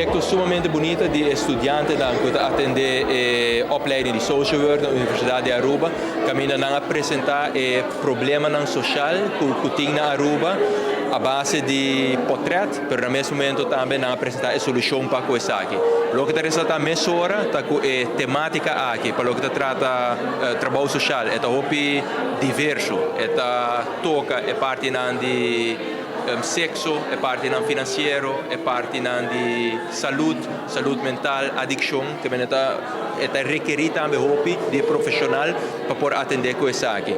proyecto sumamente bunita di e studiantenan cu ta atende e opleiding di Social Work na Universidad di Aruba, caminda nan a presenta e problemanan social cu cu tin na Aruba a base di potret, pero na mes momento tambe nan a presenta e solucion pa cu esaki. Loke ta resalta mesora ta cu e tematica aki pa loke ta trata trabou social e ta hopi diverso, e ta toca e partinan di sexo, e partinan financiero, e partinan di salud, salud mental, adiccion, te mene ta e ta rekeri tambe hopi di e profesional pa por atende cu esaki.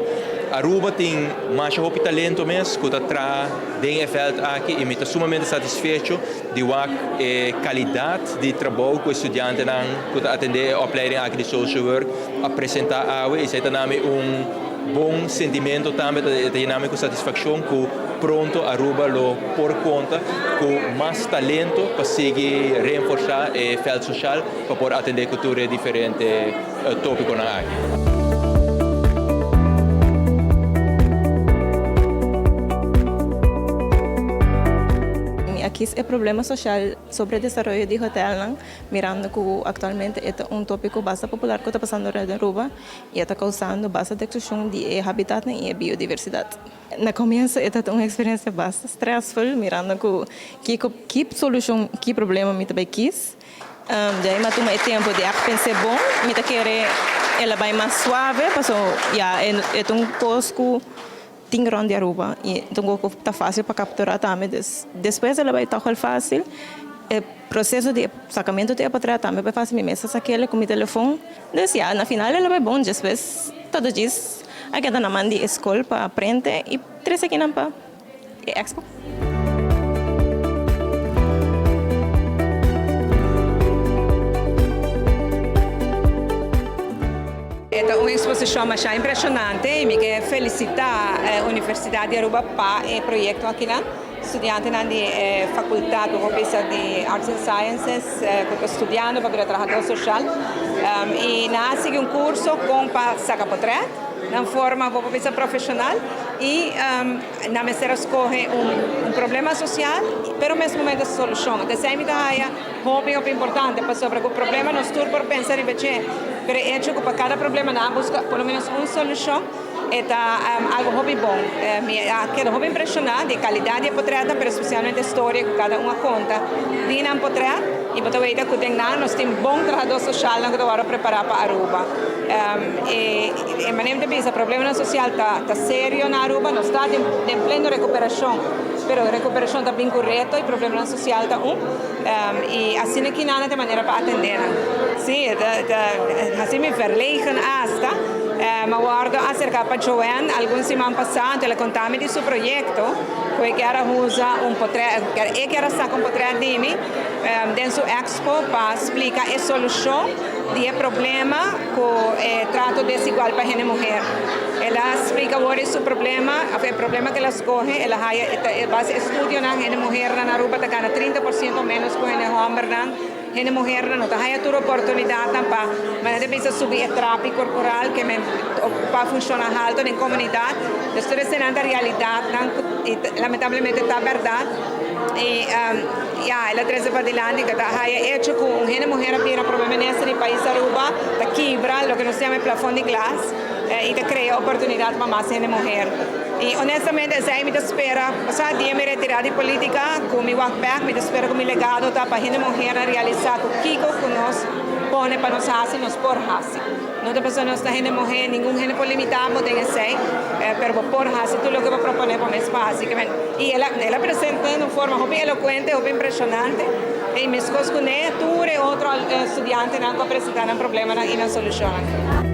Aruba tin masha hopi talento mes cu ta traha den e veld aki y mi ta sumamente satisfecho di wak e calidad di trabou cu e studiantenan cu ta atende e opleiding aki di social work a presenta awe y esey ta nami un bon sentimento tambe ta yena mi cu satisfaccion cu pronto Aruba lo por conta cu mas talento pa sigui reenforsa e veld social pa por atende cu tur e diferente topiconan aki. Mi a kies e problema social sobre desaroyo di hotelnan mirando cu actualmente e ta un topico basta popular cu ta pasando rond Aruba y e ta causando basta destruccion di e habitatnan y e biodiversidad. Na comienzo e ta un experiencia basta stressful mirando cu kico ki solucion ki problema mi ta bay kies. Djai mi a tuma e tempo di a pens'é bon, mi ta kere el a bai mas suave paso ya e ta un kos ku tin rònt di Aruba i ta un kos ku ta fásil pa kapturá tambe. Dus despues el a bai tòg el fásil. E proseso di e sakamentu di e potrèt tambe a bai fásil, mi mes a sak'el ku mi telefon. Dus ya na final el a bai bon, despues todo djis a keda na man di e skol pa prente i trese kinan pa. E expo. E ta un exposicion masha impresionante y mi ke felicita Universidad di Aruba pa e proyecto akinan. Studiantenan di e facultad cu por bisa di Arts and Sciences cu ta studiando pa bira trahador social y nan a sigui un curso con pa saca potret nan forma bo por bisa profesional y Nan mester a skohe un problema sosial, pero mes momento solushon. Anto esei mi ta haya hopi hopi importante, pasobra ku problema nos tur por pensa riba dje, pero e echo ku pa kada problema nan a buska por lo menos un solushon, e ta algu hopi bon. Mi a keda hopi impreshoná di e kalidat di e potretnan, pero spesialmente e storia ku kada un a konta di nan potret. I bo ta weta ku den nan nos tin bon trahadó soshalnan ku ta wòrdu prepará pa Aruba. E manera mi ta bisa problemanan sosial ta ta serio na Aruba, nos ta den den pleno rekuperashon, pero rekuperashon ta bin ku reto i problemanan sosial ta un i asina kinan ta e manera pa atendé nan. Sí, e ta ta hasi mi verlegen asta. Mi a wòrdu aserká pa Joanne algun siman pasá, anto el a konta mi di su proyekto ku e kier a usa un potrèt, e kier a saka un potrèt di mi den su expo pa splika e solushon di e problema ku e trato desigual pa hende muher. El a splika awor e su problema, of e problema ku el a skohe, el a haya e base estudionan hende muhernan na Aruba ta gana 30% menos ku hende hombernan. Hende muhernan no ta haya tur oportunidatnan pa manera di bisa subi e trapi korporal ke men pa funshoná halto den komunidat. Dus tur esenan ta realidatnan ku lamentablemente ta bèrdat. I ya, el a trese padilanti ku ta haya echo ku un hende muher a bira prome minister di pais Aruba ta kibra loke nos yama e plafon di glas i ta krea oportunidat pa mas hende muher. I honestamente esei mi ta spera, pasá dia mi retirá di politica ku mi wak bek mi ta spera ku mi legado ta pa hende muhernan realisá ku kiko ku nos pone pa nos hasi nos por hasi. No ta pasobra nos ta hende muhé, ningun hende por limitá bo den esei, pero bo por hasi tur loke bo proponé bo mes pa hasi. I el a el a present'é den un forma hopi elokuente, hopi impreshonante, i meskos kuné tur e otro studiantenan ku a presentá nan problemanan i nan solushonnan.